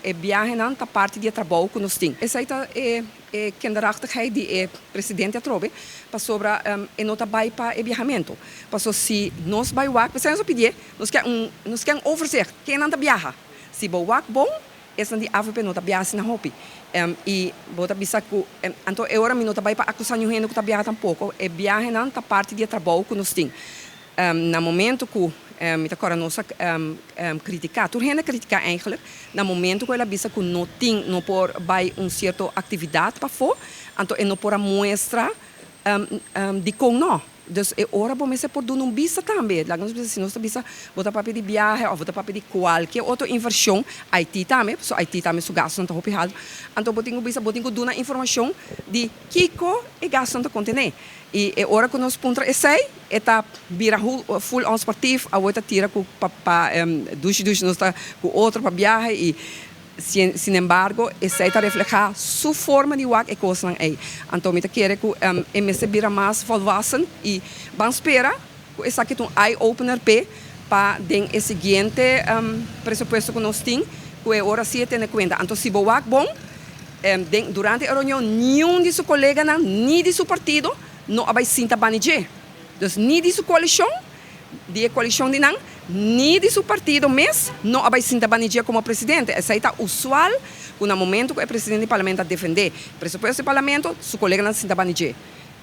E biahenan ta parti di e trabou ku nos tin. Esei ta e e kinderachtigheid di e presidente atrobe, pasobra e no ta bai pa e biahamentu. Paso si nos bai wak, p'esei nos a pidié, nos ke un nos ke un overzicht, kennan ta biaha. Si bo wak bon, esnan di avp no ta biaha asina hopi. I bo ta bisa ku, anto e ora mi no ta bai pa akusá niun hende ku ta biaha tampoko, e biahenan ta parti di e trabou ku nos tin. Na momento ku mi ta kòrda nos a kritiká, tur hende a kritiká eigenlijk, na momento ku el a bisa ku no tin, no por bai un sierto aktividat pafó, anto e no por a muestra dikon no. Dus e ora bo mester por duna un bista tambe. Laga nos bisa si nos ta bisa bo ta papia di biahe òf bo ta papia di kualke otro invershon, IT tambe, pasobra IT tambe su gastunan ta hopi haltu, anto bo tin ku bisa, bo tin ku duna informashon di kiko e gastunan ta kontené. I e ora ku nos puntra esei, e ta bira full on sportief, awor e ta tira ku pa pa dushi dushi nos ta ku otro pa biahe i sinembargo esei ta reflehá su forma di wak e kosnan ei. Anto mi ta kere ku e mester bira mas volwassen i ban spera ku esaki ta un eye opener p'e pa den e siguiente presupuesto ku nos tin ku e ora si e tene kuenta. Anto si bo wak bon den durante e reunion niun di su koleganan ni di su partido no a bai sinta bani dje. Dus ni di su koalishon, di e koalishon di nan, ni di su partido mes no a bai sinta bani dje komo presidente. Esei ta usual ku na momento ku e presidente di parlamento a defendé presupuesto di parlamento, su koleganan ta sinta bani dje.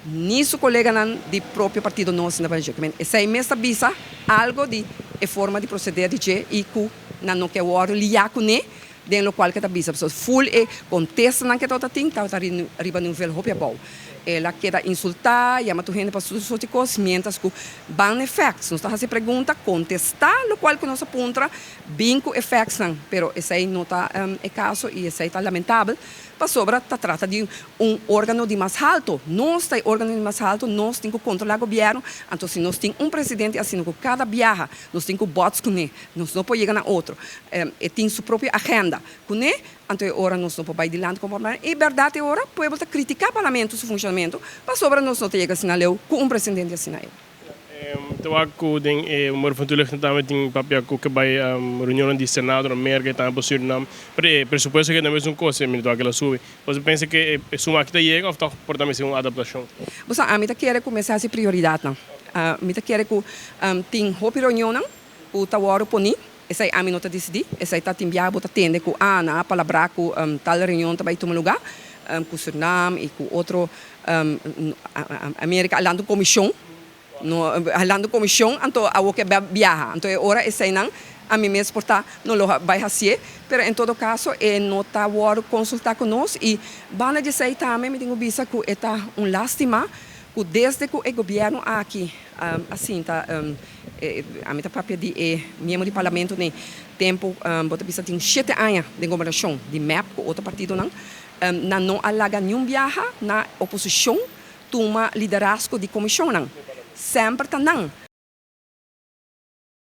Ni su koleganan di propio partido no a sinta bani dje. Esei mes ta bisa algo di e forma di proseder di dje i ku nan no ke wòrdu liá kuné den lokual ke ta bisa. Pasobra ful e kontestanan ke tabata tin tabata riba nivel hopi abou. El a keda insultá, yama tur hende pa tur sorti kos, miéntras ku ban na e facts. Nos ta hasi pregunta, kontestá lokual ku nos a puntra, bin ku e factsnan. Pero esei no ta e kaso i esei ta lamentabel, pasobra ta trata di un órgano di mas halto. Nos ta e órgano di mas halto, nos tin ku kontrolá gobièrnu. Anto si nos tin un presidente asina ku kada biaha nos tin ku bòts kuné, nos no por yega na otro. E tin su propio agenda kuné, anto e ora nos no por bai dilanti komo parlamento. I bèrdat e ora pueblo ta kritiká parlamento su funshonamentu pasobra nos no ta yega asina leu ku un presidente asina ei. Ta wak ku den e mor van toelichting tambe tin papia ku ke bai reunionnan di Senado na Merka i tambe pa Surinam. Pero e presupuesto ke ta mesun kos e minuto aki lo subi. Bo ta pensa ke e suma aki ta yega òf tòg por ta mester un adaptashon? Bo sa, ami ta kere ku mester hasi prioridatnan. Mi ta kere ku tin hopi reunionnan ku ta wòrdu poní. Esei ami no ta disidí. Esei ta tin biaha bo ta tende ku a nan a palabrá ku tal reunion ta bai tuma lugá ku Surinam i ku otro Amerika a lanta un komishon no a lanta un komishon anto awor ke biaha anto e ora eseinan ami mes por ta no lo bai hasié pero en todo kaso e no ta wòrdu konsultá ku nos i banda di esei tambe mi tin ku bisa ku e ta un lástima ku desde ku e gobièrnu aki a sinta Ami ta papia di e miembro di parlamento den tempo bo ta bisa tin shete aña den gobernashon di mep ku otro partidonan. Nan no a laga niun biaha na oposishon tuma liderazgo di komishonnan. Semper ta nan.